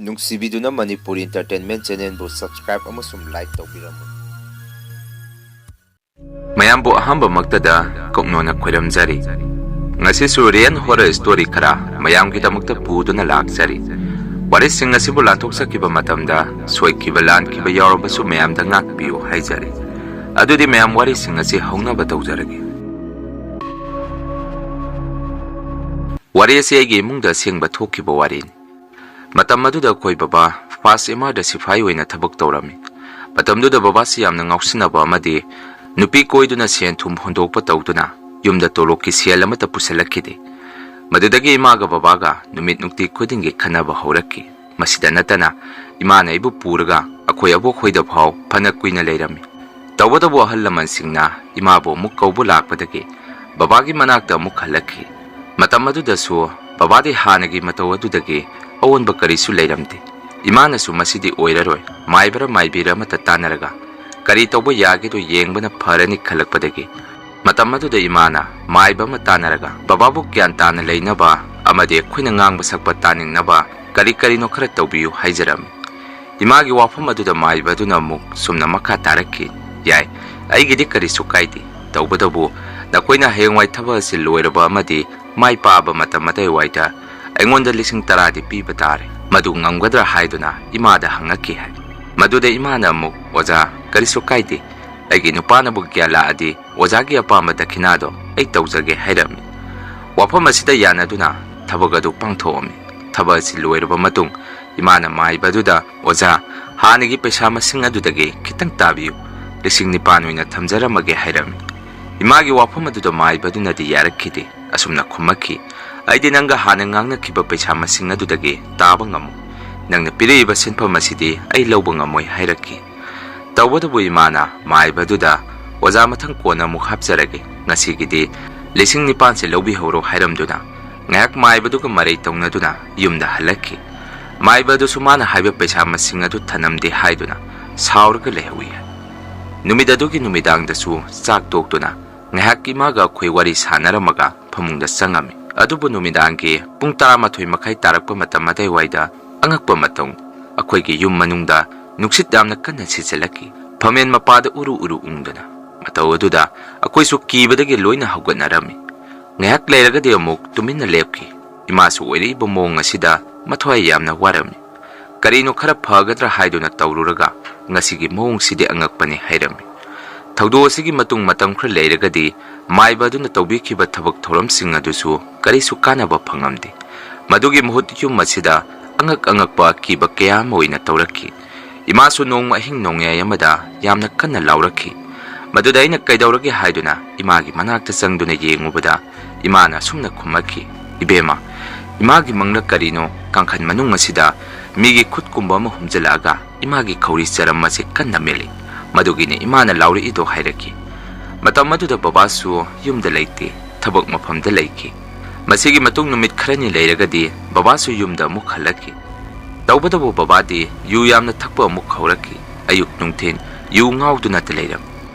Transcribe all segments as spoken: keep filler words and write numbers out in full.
ꯅꯨꯡꯁꯤꯕꯤꯗꯨꯅ Manipuri Entertainment Channelꯕꯨ subscribe ꯑꯃꯁꯨꯡ like ꯇꯧꯕꯤꯔꯝꯃꯨ꯫ ꯃꯌꯥꯝꯕꯨ ꯑꯍꯥꯟꯕꯃꯛꯇꯗ ꯀꯧꯅꯣꯅ ꯈꯣꯏꯔꯝꯖꯔꯤ꯫ ꯉꯁꯤꯁꯨ real horror story ꯈꯔ ꯃꯌꯥꯝꯒꯤꯗꯃꯛꯇ ꯄꯨꯗꯨꯅ ꯂꯥꯛꯆꯔꯤ꯫ ꯋꯥꯔꯤꯁꯤꯡ ꯑꯁꯤꯕꯨ ꯂꯥꯟꯊꯣꯛꯆꯈꯤꯕ ꯃꯇꯝꯗ ꯁꯣꯏꯈꯤꯕ ꯂꯥꯟꯈꯤꯕ ꯌꯥꯎꯔꯕꯁꯨ ꯃꯌꯥꯝꯗ ꯉꯥꯛꯄꯤꯌꯨ ꯍꯥꯏꯖꯔꯤ꯫ ꯑꯗꯨꯗꯤ ꯃꯌꯥꯝ ꯋꯥꯔꯤꯁꯤꯡ ꯑꯁꯤ ꯍꯧꯅꯕ ꯇꯧꯖꯔꯒꯦ꯫ ꯋꯥꯔꯤ ꯑꯁꯤ ꯑꯩꯒꯤ ꯏꯃꯨꯡꯗ ꯑꯁꯦꯡꯕ ꯊꯣꯛꯈꯤꯕ ꯋꯥꯔꯤꯅꯤ꯫ ꯃꯇꯝ ꯑꯗꯨꯗ ꯑꯩꯈꯣꯏ ꯕꯕꯥ first M Rꯗ ꯁꯤꯐꯥꯏ ꯑꯣꯏꯅ ꯊꯕꯛ ꯇꯧꯔꯝꯃꯤ꯫ ꯃꯇꯝꯗꯨꯗ ꯕꯕꯥꯁꯤ ꯌꯥꯝꯅ ꯉꯥꯎꯁꯤꯟꯅꯕ ꯑꯃꯗꯤ ꯅꯨꯄꯤ ꯀꯣꯏꯗꯨꯅ ꯁꯦꯟ ꯊꯨꯝ ꯍꯨꯟꯗꯣꯛꯄ ꯇꯧꯗꯨꯅ ꯌꯨꯝꯗ ꯇꯣꯂꯣꯞꯀꯤ ꯁꯦꯜ ꯑꯃꯠꯇ ꯄꯨꯁꯤꯜꯂꯛꯈꯤꯗꯦ꯫ ꯃꯗꯨꯗꯒꯤ ꯏꯃꯥꯒ ꯕꯕꯥꯒ ꯅꯨꯃꯤꯠ ꯅꯨꯡꯇꯤ ꯈꯨꯗꯤꯡꯒꯤ ꯈꯠꯅꯕ ꯍꯧꯔꯛꯈꯤ꯫ ꯃꯁꯤꯗ ꯅꯠꯇꯅ ꯏꯃꯥꯅ ꯑꯩꯕꯨ ꯄꯨꯔꯒ ꯑꯩꯈꯣꯏ ꯑꯕꯣꯛ ꯍꯣꯏꯗ ꯐꯥꯎ ꯐꯅ ꯀꯨꯏꯅ ꯂꯩꯔꯝꯃꯤ꯫ ꯇꯧꯕꯇꯕꯨ ꯑꯍꯜ ꯂꯃꯟꯁꯤꯡꯅ ꯏꯃꯥꯕꯨ ꯑꯃꯨꯛ ꯀꯧꯕ ꯂꯥꯛꯄꯗꯒꯤ ꯕꯕꯥꯒꯤ ꯃꯅꯥꯛꯇ ꯑꯃꯨꯛ ꯍꯜꯂꯛꯈꯤ꯫ ꯃꯇꯝ ꯑꯗꯨꯗꯁꯨ ꯕꯕꯥꯗꯤ ꯍꯥꯟꯅꯒꯤ ꯃꯇꯧ ꯑꯗꯨꯗꯒꯤ ꯑꯑꯣꯟꯕ ꯀꯔꯤꯁꯨ ꯂꯩꯔꯝꯗꯦ꯫ ꯏꯃꯥꯅꯁꯨ ꯃꯁꯤꯗꯤ ꯑꯣꯏꯔꯔꯣꯏ, ꯃꯥꯏꯕꯔ ꯃꯥꯏꯕꯤꯔ ꯑꯃꯠꯇ ꯇꯥꯟꯅꯔꯒ ꯀꯔꯤ ꯇꯧꯕ ꯌꯥꯒꯦꯗꯣ ꯌꯦꯡꯕꯅ ꯐꯔꯅꯤ ꯈꯜꯂꯛꯄꯗꯒꯤ ꯃꯇꯝ ꯑꯗꯨꯗ ꯏꯃꯥꯅ ꯃꯥꯏꯕ ꯑꯃ ꯇꯥꯟꯅꯔꯒ ꯕꯕꯥꯕꯨ ꯒ꯭ꯌꯥꯟ ꯇꯥꯅ ꯂꯩꯅꯕ ꯑꯃꯗꯤ ꯑꯩꯈꯣꯏꯅ ꯉꯥꯡꯕ ꯁꯛꯄ ꯇꯥꯅꯤꯡꯅꯕ ꯀꯔꯤ ꯀꯔꯤꯅꯣ ꯈꯔ ꯇꯧꯕꯤꯌꯨ ꯍꯥꯏꯖꯔꯝꯃꯤ꯫ ꯏꯃꯥꯒꯤ ꯋꯥꯐꯝ ꯑꯗꯨꯗ ꯃꯥꯏꯕ ꯑꯗꯨꯅ ꯑꯃꯨꯛ ꯁꯨꯝꯅ ꯃꯈꯥ ꯇꯥꯔꯛꯈꯤ, "ꯌꯥꯏ, ꯑꯩꯒꯤꯗꯤ ꯀꯔꯤꯁꯨ ꯀꯥꯏꯗꯦ꯫ ꯇꯧꯕꯇꯕꯨ ꯅꯈꯣꯏꯅ ꯍꯌꯦꯡꯋꯥꯏ ꯊꯕꯛ ꯑꯁꯤ ꯂꯣꯏꯔꯕ ꯑꯃꯗꯤ ꯃꯥꯏ ꯄꯥꯛꯑꯕ ꯃꯇꯝ ꯑꯗꯨꯋꯥꯏꯗ ꯑꯩꯉꯣꯟꯗ ꯂꯤꯁꯤꯡ ꯇꯔꯥꯗꯤ ꯄꯤꯕ ꯇꯥꯔꯦ꯫ ꯃꯗꯨ ꯉꯝꯒꯗ꯭ꯔꯥ?" ꯍꯥꯏꯗꯨꯅ ꯏꯃꯥꯗ ꯍꯪꯉꯛꯈꯤ ꯍꯥꯏ꯫ ꯃꯗꯨꯗ ꯏꯃꯥꯅ ꯑꯃꯨꯛ, "ꯑꯣꯖꯥ, ꯀꯔꯤꯁꯨ ꯀꯥꯏꯗꯦ꯫ ꯑꯩꯒꯤ ꯅꯨꯄꯥꯅꯕꯨ ꯒ꯭ꯌꯥꯟ ꯂꯥꯛꯑꯗꯤ ꯑꯣꯖꯥꯒꯤ ꯑꯄꯥꯝꯕ ꯗꯈꯤꯅꯥꯗꯣ ꯑꯩ ꯇꯧꯖꯒꯦ" ꯍꯥꯏꯔꯝꯃꯤ꯫ ꯋꯥꯐꯝ ꯑꯁꯤꯗ ꯌꯥꯅꯗꯨꯅ ꯊꯕꯛ ꯑꯗꯨ ꯄꯥꯡꯊꯣꯛꯑꯝꯃꯤ꯫ ꯊꯕꯛ ꯑꯁꯤ ꯂꯣꯏꯔꯕ ꯃꯇꯨꯡ ꯏꯃꯥꯅ ꯃꯥꯏꯕ ꯑꯗꯨꯗ, "ꯑꯣꯖꯥ, ꯍꯥꯟꯅꯒꯤ ꯄꯩꯁꯥ ꯃꯁꯤꯡ ꯑꯗꯨꯗꯒꯤ ꯈꯤꯇꯪ ꯇꯥꯕꯤꯌꯨ꯫ ꯂꯤꯁꯤꯡ ꯅꯤꯄꯥꯟ ꯑꯣꯏꯅ ꯊꯝꯖꯔꯝꯃꯒꯦ" ꯍꯥꯏꯔꯝꯃꯤ꯫ ꯏꯃꯥꯒꯤ ꯋꯥꯐꯝ ꯑꯗꯨꯗ ꯃꯥꯏꯕ ꯑꯗꯨꯅꯗꯤ ꯌꯥꯔꯛꯈꯤꯗꯦ꯫ ꯑꯁꯨꯝꯅ ꯈꯨꯝꯃꯛꯈꯤ, "ꯑꯩꯗꯤ ꯅꯪꯒ ꯍꯥꯟꯅ ꯉꯥꯡꯅꯈꯤꯕ ꯄꯩꯁꯥ ꯃꯁꯤꯡ ꯑꯗꯨꯗꯒꯤ ꯇꯥꯕ ꯉꯝꯃꯣꯏ꯫ ꯅꯪꯅ ꯄꯤꯔꯛꯏꯕ ꯁꯦꯟꯐꯝ ꯑꯁꯤꯗꯤ ꯑꯩ ꯂꯧꯕ ꯉꯝꯃꯣꯏ" ꯍꯥꯏꯔꯛꯈꯤ꯫ ꯇꯧꯕꯇꯕꯨ ꯏꯃꯥꯅ ꯃꯥꯏꯕ ꯑꯗꯨꯗ, "ꯑꯣꯖꯥ, ꯃꯊꯪ ꯀꯣꯟꯅ ꯑꯃꯨꯛ ꯍꯥꯞꯆꯔꯒꯦ, ꯉꯁꯤꯒꯤꯗꯤ ꯂꯤꯁꯤꯡ ꯅꯤꯄꯥꯟꯁꯦ ꯂꯧꯕꯤꯍꯧꯔꯣ" ꯍꯥꯏꯔꯝꯗꯨꯅ ꯉꯥꯏꯍꯥꯛ ꯃꯥꯏꯕꯗꯨꯒ ꯃꯔꯩ ꯇꯧꯅꯗꯨꯅ ꯌꯨꯝꯗ ꯍꯜꯂꯛꯈꯤ꯫ ꯃꯥꯏꯕ ꯑꯗꯨꯁꯨ ꯃꯥꯅ ꯍꯥꯏꯕ ꯄꯩꯁꯥ ꯃꯁꯤꯡ ꯑꯗꯨ ꯊꯅꯝꯗꯦ ꯍꯥꯏꯗꯨꯅ ꯁꯥꯎꯔꯒ ꯂꯩꯍꯧꯏ ꯍꯥꯏ꯫ ꯅꯨꯃꯤꯠ ꯑꯗꯨꯒꯤ ꯅꯨꯃꯤꯗꯥꯡꯗꯁꯨ ꯆꯥꯛ ꯇꯣꯛꯇꯨꯅ ꯉꯥꯏꯍꯥꯛ ꯏꯃꯥꯒ ꯑꯩꯈꯣꯏ ꯋꯥꯔꯤ ꯁꯥꯟꯅꯔꯝꯃꯒ ꯐꯃꯨꯡꯗ ꯆꯪꯉꯝꯃꯤ꯫ ꯑꯗꯨꯕꯨ ꯅꯨꯃꯤꯗꯥꯡꯒꯤ ꯄꯨꯡ ꯇꯔꯥꯃꯥꯊꯣꯏ ꯃꯈꯥꯏ ꯇꯥꯔꯛꯄ ꯃꯇꯝ ꯑꯗꯨꯋꯥꯏꯗ ꯑꯉꯛꯄ ꯃꯇꯧ, ꯑꯩꯈꯣꯏꯒꯤ ꯌꯨꯝ ꯃꯅꯨꯡꯗ ꯅꯨꯡꯁꯤꯠ ꯌꯥꯝꯅ ꯀꯟꯅ ꯁꯤꯠꯆꯜꯂꯛꯈꯤ꯫ ꯐꯝꯃꯦꯟ ꯃꯄꯥꯗ ꯎꯔꯨ ꯎꯔꯨ ꯎꯪꯗꯅ꯫ ꯃꯇꯧ ꯑꯗꯨꯗ ꯑꯩꯈꯣꯏꯁꯨ ꯀꯤꯕꯗꯒꯤ ꯂꯣꯏꯅ ꯍꯧꯒꯠꯅꯔꯝꯃꯤ꯫ ꯉꯥꯏꯍꯥꯛ ꯂꯩꯔꯒꯗꯤ ꯑꯃꯨꯛ ꯇꯨꯃꯤꯟꯅ ꯂꯦꯞꯈꯤ꯫ ꯏꯃꯥꯁꯨ ꯑꯣꯏꯔꯛꯏꯕ ꯃꯑꯣꯡ ꯑꯁꯤꯗ ꯃꯊ꯭ꯋꯥꯏ ꯌꯥꯝꯅ ꯋꯥꯔꯝꯃꯤ꯫ "ꯀꯔꯤꯅꯣ ꯈꯔ ꯐꯒꯗ꯭ꯔꯥ ꯍꯥꯏꯗꯨꯅ ꯇꯧꯔꯨꯔꯒ ꯉꯁꯤꯒꯤ ꯃꯑꯣꯡꯁꯤꯗꯤ ꯑꯉꯛꯄꯅꯤ" ꯍꯥꯏꯔꯝꯃꯤ꯫ ꯊꯧꯗꯣꯛ ꯑꯁꯤꯒꯤ ꯃꯇꯨꯡ ꯃꯇꯝ ꯈꯔ ꯂꯩꯔꯒꯗꯤ ꯃꯥꯏꯕ ꯑꯗꯨꯅ ꯇꯧꯕꯤꯈꯤꯕ ꯊꯕꯛ ꯊꯧꯔꯝꯁꯤꯡ ꯑꯗꯨꯁꯨ ꯀꯔꯤꯁꯨ ꯀꯥꯟꯅꯕ ꯐꯪꯉꯝꯗꯦ꯫ ꯃꯗꯨꯒꯤ ꯃꯍꯨꯠ ꯌꯨꯝ ꯑꯁꯤꯗ ꯑꯉꯛ ꯑꯉꯛꯄ ꯑꯀꯤꯕ ꯀꯌꯥ ꯑꯃ ꯑꯣꯏꯅ ꯇꯧꯔꯛꯈꯤ꯫ ꯏꯃꯥꯁꯨ ꯅꯣꯡꯃ ꯑꯍꯤꯡ ꯅꯣꯡꯌꯥꯏ ꯑꯃꯗ ꯌꯥꯝꯅ ꯀꯟꯅ ꯂꯥꯎꯔꯛꯈꯤ꯫ ꯃꯗꯨꯗ ꯑꯩꯅ "ꯀꯩꯗꯧꯔꯒꯦ?" ꯍꯥꯏꯗꯨꯅ ꯏꯃꯥꯒꯤ ꯃꯅꯥꯛꯇ ꯆꯪꯗꯨꯅ ꯌꯦꯡꯉꯨꯕꯗ, ꯏꯃꯥꯅ ꯑꯁꯨꯝꯅ ꯈꯨꯝꯃꯛꯈꯤ, "ꯏꯕꯦꯝꯃ, ꯏꯃꯥꯒꯤ ꯃꯪꯂ ꯀꯔꯤꯅꯣ, ꯀꯥꯡꯈꯟ ꯃꯅꯨꯡ ꯑꯁꯤꯗ ꯃꯤꯒꯤ ꯈꯨꯠꯀꯨꯝꯕ ꯑꯃ ꯍꯨꯝꯖꯤꯜꯂꯛꯑꯒ ꯏꯃꯥꯒꯤ ꯈꯧꯔꯤ ꯆꯔꯝ ꯑꯁꯤ ꯀꯟꯅ ꯃꯦꯠꯂꯤ꯫ ꯃꯗꯨꯒꯤꯅꯤ ꯏꯃꯥꯅ ꯂꯥꯎꯔꯛꯏꯗꯣ" ꯍꯥꯏꯔꯛꯈꯤ꯫ ꯃꯇꯝ ꯑꯗꯨꯗ ꯕꯕꯥꯁꯨ ꯌꯨꯝꯗ ꯂꯩꯇꯦ, ꯊꯕꯛ ꯃꯐꯝꯗ ꯂꯩꯈꯤ꯫ ꯃꯁꯤꯒꯤ ꯃꯇꯨꯡ ꯅꯨꯃꯤꯠ ꯈꯔꯅꯤ ꯂꯩꯔꯒꯗꯤ ꯕꯕꯥꯁꯨ ꯌꯨꯝꯗ ꯑꯃꯨꯛ ꯍꯜꯂꯛꯈꯤ꯫ ꯇꯧꯕꯇꯕꯨ ꯕꯕꯥꯗꯤ ꯌꯨ ꯌꯥꯝꯅ ꯊꯛꯄ ꯑꯃꯨꯛ ꯍꯧꯔꯛꯈꯤ꯫ ꯑꯌꯨꯛ ꯅꯨꯡꯊꯤꯜ ꯌꯨ ꯉꯥꯎꯗꯨꯅꯇ ꯂꯩꯔꯝꯃꯤ꯫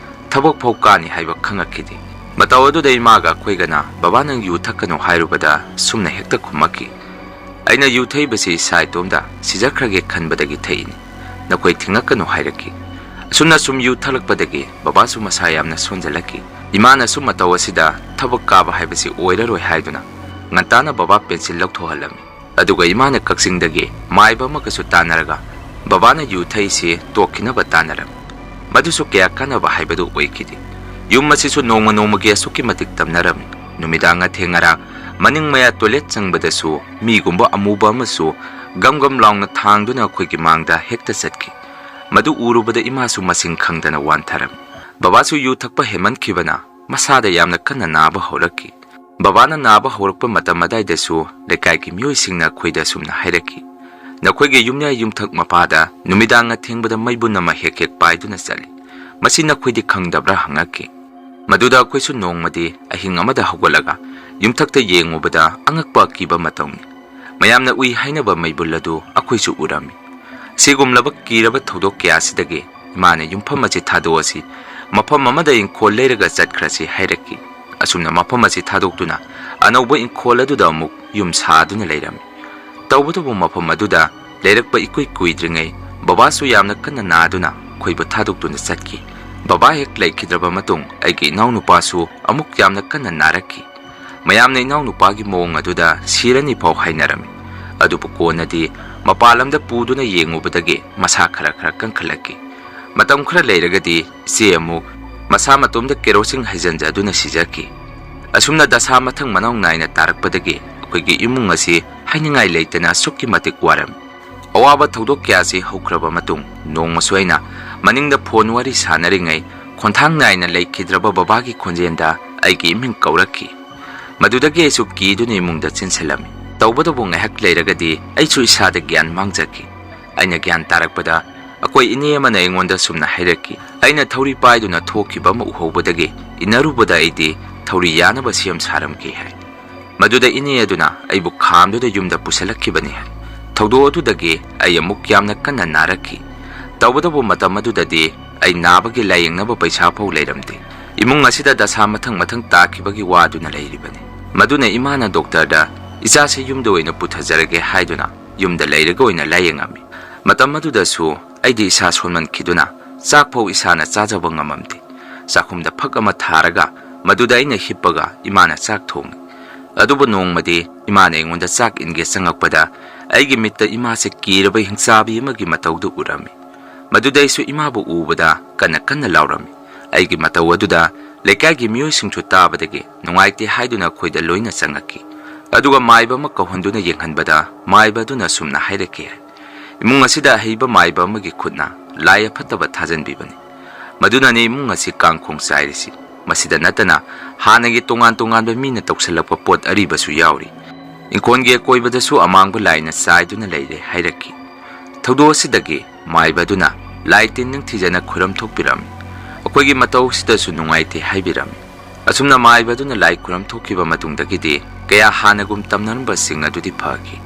ꯊꯕꯛ ꯐꯥꯎ ꯀꯥꯅꯤ ꯍꯥꯏꯕ ꯈꯪꯉꯛꯈꯤꯗꯦ꯫ ꯃꯇꯧ ꯑꯗꯨꯗ ꯏꯃꯥꯒ ꯑꯩꯈꯣꯏꯒꯅ, "ꯕꯕꯥ, ꯅꯪ ꯌꯨ ꯊꯛꯀꯅꯨ" ꯍꯥꯏꯔꯨꯕꯗ ꯁꯨꯝꯅ ꯍꯦꯛꯇ ꯈꯨꯝꯃꯛꯈꯤ, "ꯑꯩꯅ ꯌꯨ ꯊꯛꯏꯕꯁꯤ ꯏꯁꯥ ꯏꯇꯣꯝꯗ ꯁꯤꯖꯈ꯭ꯔꯒꯦ ꯈꯟꯕꯗꯒꯤ ꯊꯛꯏꯅꯤ꯫ ꯅꯈꯣꯏ ꯊꯤꯡꯉꯛꯀꯅꯨ" ꯍꯥꯏꯔꯛꯈꯤ꯫ ꯑꯁꯨꯝꯅ ꯁꯨꯝ ꯌꯨ ꯊꯛꯂꯛꯄꯗꯒꯤ ꯕꯕꯥꯁꯨ ꯃꯁꯥ ꯌꯥꯝꯅ ꯁꯣꯟꯖꯜꯂꯛꯈꯤ꯫ ꯏꯃꯥꯅꯁꯨ ꯃꯇꯧ ꯑꯁꯤꯗ ꯊꯕꯛ ꯀꯥꯕ ꯍꯥꯏꯕꯁꯤ ꯑꯣꯏꯔꯔꯣꯏ ꯍꯥꯏꯗꯨꯅ ꯉꯟꯇꯥꯅ ꯕꯕꯥ ꯄꯦꯟꯁꯤꯜ ꯂꯧꯊꯣꯛꯍꯜꯂꯝꯃꯤ꯫ ꯑꯗꯨꯒ ꯏꯃꯥꯅ ꯀꯛꯆꯤꯡꯗꯒꯤ ꯃꯥꯏꯕ ꯑꯃꯒꯁꯨ ꯇꯥꯟꯅꯔꯒ ꯕꯕꯥꯅ ꯌꯨ ꯊꯛꯏꯁꯤ ꯇꯣꯛꯈꯤꯅꯕ ꯇꯥꯟꯅꯔꯝꯃꯤ꯫ ꯃꯗꯨꯁꯨ ꯀꯌꯥ ꯀꯥꯟꯅꯕ ꯍꯥꯏꯕꯗꯨ ꯑꯣꯏꯈꯤꯗꯦ꯫ ꯌꯨꯝ ꯑꯁꯤꯁꯨ ꯅꯣꯡꯃ ꯅꯣꯡꯃꯒꯤ ꯑꯁꯨꯛꯀꯤ ꯃꯇꯤꯛ ꯇꯝꯅꯔꯝꯃꯤ꯫ ꯅꯨꯃꯤꯗꯥꯡ ꯑꯊꯦꯡ ꯑꯔꯥꯛ ꯃꯅꯤꯡ ꯃꯌꯥ ꯇꯣꯏꯂꯦꯠ ꯆꯪꯕꯗꯁꯨ ꯃꯤꯒꯨꯝꯕ ꯑꯃꯨꯕ ꯑꯃꯁꯨ ꯒꯝ ꯒꯝ ꯂꯥꯎꯅ ꯊꯥꯡꯗꯨꯅ ꯑꯩꯈꯣꯏꯒꯤ ꯃꯥꯡꯗ ꯍꯦꯛꯇ ꯆꯠꯈꯤ꯫ ꯃꯗꯨ ꯎꯔꯨꯕꯗ ꯏꯃꯥꯁꯨ ꯃꯁꯤꯡ ꯈꯪꯗꯅ ꯋꯥꯟꯊꯔꯝꯃꯤ꯫ ꯕꯕꯥꯁꯨ ꯌꯨ ꯊꯛꯄ ꯍꯦꯟꯃꯟꯈꯤꯕꯅ ꯃꯁꯥꯗ ꯌꯥꯝꯅ ꯀꯟꯅ ꯅꯥꯕ ꯍꯧꯔꯛꯈꯤ꯫ ꯕꯕꯥꯅ ꯅꯥꯕ ꯍꯧꯔꯛꯄ ꯃꯇꯝ ꯑꯗꯥꯏꯗꯁꯨ ꯂꯩꯀꯥꯏꯒꯤ ꯃꯤꯑꯣꯏꯁꯤꯡꯅ ꯑꯩꯈꯣꯏꯗ ꯑꯁꯨꯝꯅ ꯍꯥꯏꯔꯛꯈꯤ, "ꯅꯈꯣꯏꯒꯤ ꯌꯨꯝꯌꯥꯏ ꯌꯨꯝꯊꯛ ꯃꯄꯥꯗ ꯅꯨꯃꯤꯗꯥꯡ ꯑꯊꯦꯡꯕꯗ ꯃꯩꯕꯨꯟ ꯑꯃ ꯍꯦꯛ ꯍꯦꯛ ꯄꯥꯏꯗꯨꯅ ꯆꯠꯂꯤ꯫ ꯃꯁꯤ ꯅꯈꯣꯏꯗꯤ ꯈꯪꯗꯕ꯭ꯔꯥ?" ꯍꯪꯉꯛꯈꯤ꯫ ꯃꯗꯨꯗ ꯑꯩꯈꯣꯏꯁꯨ ꯅꯣꯡꯃꯗꯤ ꯑꯍꯤꯡ ꯑꯃꯗ ꯍꯧꯒꯠꯂꯒ ꯌꯨꯝꯊꯛꯇ ꯌꯦꯡꯉꯨꯕꯗ ꯑꯉꯛꯄ ꯑꯀꯤꯕ ꯃꯇꯧꯅꯤ꯫ ꯃꯌꯥꯝꯅ ꯎꯏ ꯍꯥꯏꯅꯕ ꯃꯩꯕꯨꯜ ꯑꯗꯨ ꯑꯩꯈꯣꯏꯁꯨ ꯎꯔꯝꯃꯤ꯫ ꯁꯤꯒꯨꯝꯂꯕ ꯀꯤꯔꯕ ꯊꯧꯗꯣꯛ ꯀꯌꯥꯁꯤꯗꯒꯤ ꯏꯃꯥꯅ ꯌꯨꯝꯐꯝ ꯑꯁꯤ ꯊꯥꯗꯣꯛꯑꯁꯤ, ꯃꯐꯝ ꯑꯃꯗ ꯏꯪꯈꯣꯜ ꯂꯩꯔꯒ ꯆꯠꯈ꯭ꯔꯁꯤ ꯍꯥꯏꯔꯛꯈꯤ꯫ ꯑꯁꯨꯝꯅ ꯃꯐꯝ ꯑꯁꯤ ꯊꯥꯗꯣꯛꯇꯨꯅ ꯑꯅꯧꯕ ꯏꯪꯈꯣꯜ ꯑꯗꯨꯗ ꯑꯃꯨꯛ ꯌꯨꯝ ꯁꯥꯗꯨꯅ ꯂꯩꯔꯝꯃꯤ꯫ ꯇꯧꯕꯇꯕꯨ ꯃꯐꯝ ꯑꯗꯨꯗ ꯂꯩꯔꯛꯄ ꯏꯀꯨꯏ ꯀꯨꯏꯗ꯭ꯔꯤꯉꯩ ꯕꯕꯥꯁꯨ ꯌꯥꯝꯅ ꯀꯟꯅ ꯅꯥꯗꯨꯅ ꯑꯩꯈꯣꯏꯕꯨ ꯊꯥꯗꯣꯛꯇꯨꯅ ꯆꯠꯈꯤ꯫ ꯕꯕꯥ ꯍꯦꯛ ꯂꯩꯈꯤꯗ꯭ꯔꯕ ꯃꯇꯨꯡ ꯑꯩꯒꯤ ꯏꯅꯥꯎꯅꯨꯄꯥꯁꯨ ꯑꯃꯨꯛ ꯌꯥꯝꯅ ꯀꯟꯅ ꯅꯥꯔꯛꯈꯤ꯫ ꯃꯌꯥꯝꯅ ꯏꯅꯥꯎꯅꯨꯄꯥꯒꯤ ꯃꯑꯣꯡ ꯑꯗꯨꯗ ꯁꯤꯔꯅꯤ ꯐꯥꯎ ꯍꯥꯏꯅꯔꯝꯃꯤ꯫ ꯑꯗꯨꯕꯨ ꯀꯣꯟꯅꯗꯤ ꯃꯄꯥꯟ ꯂꯝꯗ ꯄꯨꯗꯨꯅ ꯌꯦꯡꯉꯨꯕꯗꯒꯤ ꯃꯁꯥ ꯈꯔ ꯈꯔ ꯀꯟꯈꯠꯂꯛꯈꯤ꯫ ꯃꯇꯝ ꯈꯔ ꯂꯩꯔꯒꯗꯤ ꯏꯆꯦ ꯑꯃꯨꯛ ꯃꯁꯥ ꯃꯇꯣꯝꯗ ꯀꯦꯔꯣꯁꯤꯟ ꯍꯩꯖꯤꯟꯖꯗꯨꯅ ꯁꯤꯖꯈꯤ꯫ ꯑꯁꯨꯝꯅ ꯗꯁꯥ ꯃꯊꯪ ꯃꯅꯥꯎ ꯅꯥꯏꯅ ꯇꯥꯔꯛꯄꯗꯒꯤ ꯑꯩꯈꯣꯏꯒꯤ ꯏꯃꯨꯡ ꯑꯁꯤ ꯍꯥꯏꯅꯤꯡꯉꯥꯏ ꯂꯩꯇꯅ ꯑꯁꯨꯛꯀꯤ ꯃꯇꯤꯛ ꯋꯥꯔꯝꯃꯤ꯫ ꯑꯋꯥꯕ ꯊꯧꯗꯣꯛ ꯀꯌꯥꯁꯤ ꯍꯧꯈ꯭ꯔꯕ ꯃꯇꯨꯡ, ꯅꯣꯡꯃꯁꯨ ꯑꯩꯅ ꯃꯅꯤꯡꯗ ꯐꯣꯟ ꯋꯥꯔꯤ ꯁꯥꯟꯅꯔꯤꯉꯩ ꯈꯣꯟꯊꯥꯡ ꯅꯥꯏꯅ ꯂꯩꯈꯤꯗ꯭ꯔꯕ ꯕꯕꯥꯒꯤ ꯈꯣꯟꯖꯦꯜꯗ ꯑꯩꯒꯤ ꯏꯃꯤꯡ ꯀꯧꯔꯛꯈꯤ꯫ ꯃꯗꯨꯗꯒꯤ ꯑꯩꯁꯨ ꯀꯤꯗꯨꯅ ꯏꯃꯨꯡꯗ ꯆꯦꯟꯁꯤꯜꯂꯝꯃꯤ꯫ ꯇꯧꯕꯇꯕꯨ ꯉꯥꯏꯍꯥꯛ ꯂꯩꯔꯒꯗꯤ ꯑꯩꯁꯨ ꯏꯁꯥꯗ ꯒ꯭ꯌꯥꯟ ꯃꯥꯡꯖꯈꯤ꯫ ꯑꯩꯅ ꯒ꯭ꯌꯥꯟ ꯇꯥꯔꯛꯄꯗ ꯑꯩꯈꯣꯏ ꯏꯅꯦ ꯑꯃꯅ ꯑꯩꯉꯣꯟꯗ ꯁꯨꯝꯅ ꯍꯥꯏꯔꯛꯈꯤ, "ꯑꯩꯅ ꯊꯧꯔꯤ ꯄꯥꯏꯗꯨꯅ ꯊꯣꯛꯈꯤꯕ ꯑꯃ ꯎꯍꯧꯕꯗꯒꯤ ꯏꯟꯅꯔꯨꯕꯗ ꯑꯩꯗꯤ ꯊꯧꯔꯤ ꯌꯥꯅꯕ ꯁꯦꯝ ꯁꯥꯔꯝꯈꯤ" ꯍꯥꯏ꯫ ꯃꯗꯨꯗ ꯏꯅꯦ ꯑꯗꯨꯅ ꯑꯩꯕꯨ ꯈꯥꯝꯗꯨꯅ ꯌꯨꯝꯗ ꯄꯨꯁꯤꯜꯂꯛꯈꯤꯕꯅꯤ ꯍꯥꯏ꯫ ꯊꯧꯗꯣꯛ ꯑꯗꯨꯗꯒꯤ ꯑꯩ ꯑꯃꯨꯛ ꯌꯥꯝꯅ ꯀꯟꯅ ꯅꯥꯔꯛꯈꯤ꯫ ꯇꯧꯕꯇꯕꯨ ꯃꯇꯝ ꯑꯗꯨꯗꯗꯤ ꯑꯩ ꯅꯥꯕꯒꯤ ꯂꯥꯌꯦꯡꯅꯕ ꯄꯩꯁꯥ ꯐꯥꯎ ꯂꯩꯔꯝꯗꯦ꯫ ꯏꯃꯨꯡ ꯑꯁꯤꯗ ꯗꯁꯥ ꯃꯊꯪ ꯃꯊꯪ ꯇꯥꯈꯤꯕꯒꯤ ꯋꯥꯗꯨꯅ ꯂꯩꯔꯤꯕꯅꯤ꯫ ꯃꯗꯨꯅ ꯏꯃꯥꯅ ꯗꯣꯛꯇꯔꯗ "ꯏꯆꯥꯁꯤ ꯌꯨꯝꯗ ꯑꯣꯏꯅ ꯄꯨꯊꯖꯔꯒꯦ" ꯍꯥꯏꯗꯨꯅ ꯌꯨꯝꯗ ꯂꯩꯔꯒ ꯑꯣꯏꯅ ꯂꯥꯌꯦꯡꯉꯝꯃꯤ꯫ ꯃꯇꯝ ꯑꯗꯨꯗꯁꯨ ꯑꯩꯗꯤ ꯏꯁꯥ ꯁꯣꯟꯃꯟꯈꯤꯗꯨꯅ ꯆꯥꯛ ꯐꯥꯎ ꯏꯁꯥꯅ ꯆꯥꯖꯕ ꯉꯝꯃꯝꯗꯦ꯫ ꯆꯥꯛꯈꯨꯝꯗ ꯐꯛ ꯑꯃ ꯊꯥꯔꯒ ꯃꯗꯨꯗ ꯑꯩꯅ ꯍꯤꯞꯄꯒ ꯏꯃꯥꯅ ꯆꯥꯛ ꯊꯣꯡꯉꯤ꯫ ꯑꯗꯨꯕꯨ ꯅꯣꯡꯃꯗꯤ ꯏꯃꯥꯅ ꯑꯩꯉꯣꯟꯗ ꯆꯥꯛ ꯏꯟꯒꯦ ꯆꯪꯉꯛꯄꯗ ꯑꯩꯒꯤ ꯃꯤꯠꯇ ꯏꯃꯥꯁꯦ ꯀꯤꯔꯕ ꯍꯤꯡꯆꯥꯕꯤ ꯑꯃꯒꯤ ꯃꯇꯧꯗꯨ ꯎꯔꯝꯃꯤ꯫ ꯃꯗꯨꯗ ꯑꯩꯁꯨ ꯏꯃꯥꯕꯨ ꯎꯕꯗ ꯀꯟꯅ ꯀꯟꯅ ꯂꯥꯎꯔꯝꯃꯤ꯫ ꯑꯩꯒꯤ ꯃꯇꯧ ꯑꯗꯨꯗ ꯂꯩꯀꯥꯏꯒꯤ ꯃꯤꯑꯣꯏꯁꯤꯡꯁꯨ ꯇꯥꯕꯗꯒꯤ ꯅꯨꯡꯉꯥꯏꯇꯦ ꯍꯥꯏꯗꯨꯅ ꯑꯩꯈꯣꯏꯗ ꯂꯣꯏꯅ ꯆꯪꯉꯛꯈꯤ꯫ ꯑꯗꯨꯒ ꯃꯥꯏꯕ ꯑꯃ ꯀꯧꯍꯟꯗꯨꯅ ꯌꯦꯡꯍꯟꯕꯗ ꯃꯥꯏꯕ ꯑꯗꯨꯅ ꯁꯨꯝꯅ ꯍꯥꯏꯔꯛꯈꯤ ꯍꯥꯏ, "ꯏꯃꯨꯡ ꯑꯁꯤꯗ ꯑꯍꯩꯕ ꯃꯥꯏꯕ ꯑꯃꯒꯤ ꯈꯨꯠꯅ ꯂꯥꯏ ꯑꯐꯠꯇꯕ ꯊꯥꯖꯟꯕꯤꯕꯅꯤ꯫ ꯃꯗꯨꯅꯅꯤ ꯏꯃꯨꯡ ꯑꯁꯤ ꯀꯥꯡꯈꯣꯡ ꯆꯥꯏꯔꯤꯁꯤ꯫ ꯃꯁꯤꯗ ꯅꯠꯇꯅ ꯍꯥꯟꯅꯒꯤ ꯇꯣꯉꯥꯟ ꯇꯣꯉꯥꯟꯕ ꯃꯤꯅ ꯇꯧꯁꯜꯂꯛꯄ ꯄꯣꯠ ꯑꯔꯤꯕꯁꯨ ꯌꯥꯎꯔꯤ꯫ ꯏꯪꯈꯣꯜꯒꯤ ꯑꯀꯣꯏꯕꯗꯁꯨ ꯑꯃꯥꯡꯕ ꯂꯥꯏꯅ ꯆꯥꯏꯗꯨꯅ ꯂꯩꯔꯦ" ꯍꯥꯏꯔꯛꯈꯤ꯫ ꯊꯧꯗꯣꯛ ꯑꯁꯤꯗꯒꯤ ꯃꯥꯏꯕ ꯑꯗꯨꯅ ꯂꯥꯏ ꯇꯤꯟ ꯅꯤꯡꯊꯤꯖꯅ ꯈꯨꯔꯝ ꯊꯣꯛꯄꯤꯔꯝꯃꯤ꯫ ꯑꯩꯈꯣꯏꯒꯤ ꯃꯇꯧ ꯑꯁꯤꯗꯁꯨ ꯅꯨꯡꯉꯥꯏꯇꯦ ꯍꯥꯏꯕꯤꯔꯝꯃꯤ꯫ ꯑꯁꯨꯝꯅ ꯃꯥꯏꯕ ꯑꯗꯨꯅ ꯂꯥꯏ ꯈꯨꯔꯝ ꯊꯣꯛꯈꯤꯕ ꯃꯇꯨꯡꯗꯒꯤꯗꯤ ꯀꯌꯥ ꯍꯥꯟꯅꯒꯨꯝ ꯇꯝꯅꯔꯝꯕꯁꯤꯡ ꯑꯗꯨꯗꯤ ꯐꯈꯤ꯫